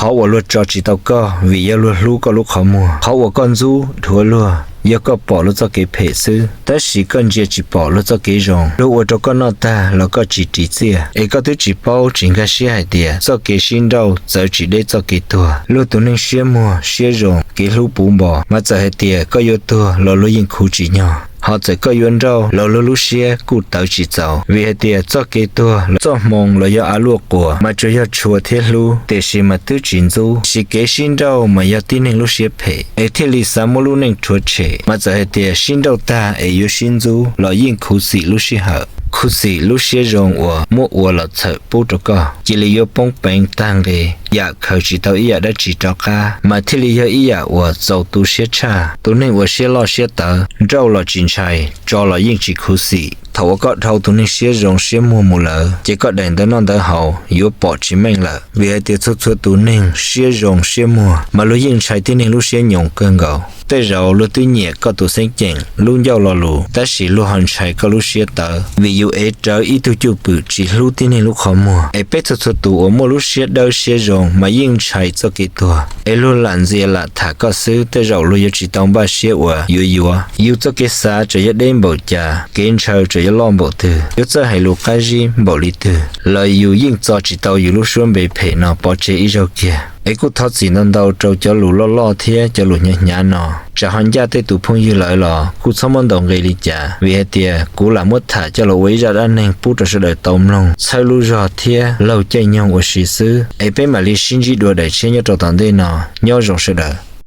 Qhov uas luag tso tsis tau koj vim yog luag hlub koj lub qhov muag. Qhov uas koj ntxub dhuav luag yog koj pom luag txoj kev phem xwb, tab sis koj ntsia tsis pom luag txoj kev zoo. Luag ua rau koj noj tag los koj tsis ris txiaj, es koj twb tsis paub tsis nkag siab hais tias txoj kev sib nrauj txawv tsis deb txoj kev tuag. Luag tus neeg siab muag siab zoo kev hlub puv npo, mas txawm hais tias koj yuav tuag los luag yeej khuv tsis nyog, ho txawm koj yuav nrauj los luag lub siab kuj tawv tsis txaus. Vim hais tias txoj kev tuag, txoj hmoo los yog av luaj quas mas tsuas yog tshua thiab hlub, tiam sis mas twb tsis ntxub. Sis kev sib nrauj mas yog tib neeg lub siab phem es thiaj li xav muab lub neej rhuav tshem. Mas txawm hais tias sib nrauj tag es yuav sib ntxub los yeej khuv xim lub sij hawm, khuv xim lub siab zoo uas muab ua los txhawm pub rau koj, cia li yuav poob peev tag nqe, yam khaws tsis tau ib yam dab tsi rov qab, mas thiaj li yog ib yam uas txaus tu siab tshaj. Tus neeg uas siab loj siab tawv, nrauj los tsis ntshai, tso los yeej tsis khuv xim. Thaum uas koj dhau tus neeg siab zoo siab muag mus lawm, ces koj daim ntawv noj ntawv haus yuav pom tsis meej lawm, vim hais tias txhua txhua tus neeg siab zoo siab muag mas luag yeej ntshai tib neeg lub siab nyoos kawg nkaus. Tej zaum luag twb nyiam koj tus xeeb ceem lub ncauj lo lus, tab sis luag ho ntshai koj lub siab tawv, vim yus ev rawv ib tug cwj pwm tsis hlub tib neeg lub qhov muag. Es peb txhua txhua tus uas muaj lub siab dawb siab zoo mas yeej ntshai txoj kev tuag, es luag lam ntxias lam tham koj xwb, tej zaum luag yuav tsis tau npaj siab uas yuav yuav. Yus txoj kev xav tseem yuav deb npaum cas, kev ntshaw tseem yuav loj npaum twg, yuav txawj hais lus qab zib npaum li twg los yus yeej txo tsis tau yus lub suab npe phem no pov tseg ib zaug kiag. Es kuj thov txim ntau ntau rau cov lus loj loj thiab cov lus hnyav hnyav no. Tsam ho ncaj tej tus phooj ywg lawv los kuj txhob muab ntaus nqi li cas, vim hais tias kuv lam muab tham coj los ua ib zaj dab neeg pub rau sawv daws tau mloog txhawb lub zog thiab laug caij nyoog ua si xwb. Es peb mam li sib ntsib dua daim tshiab nyob rau tom ntej no. Nyob zoo sawv daws.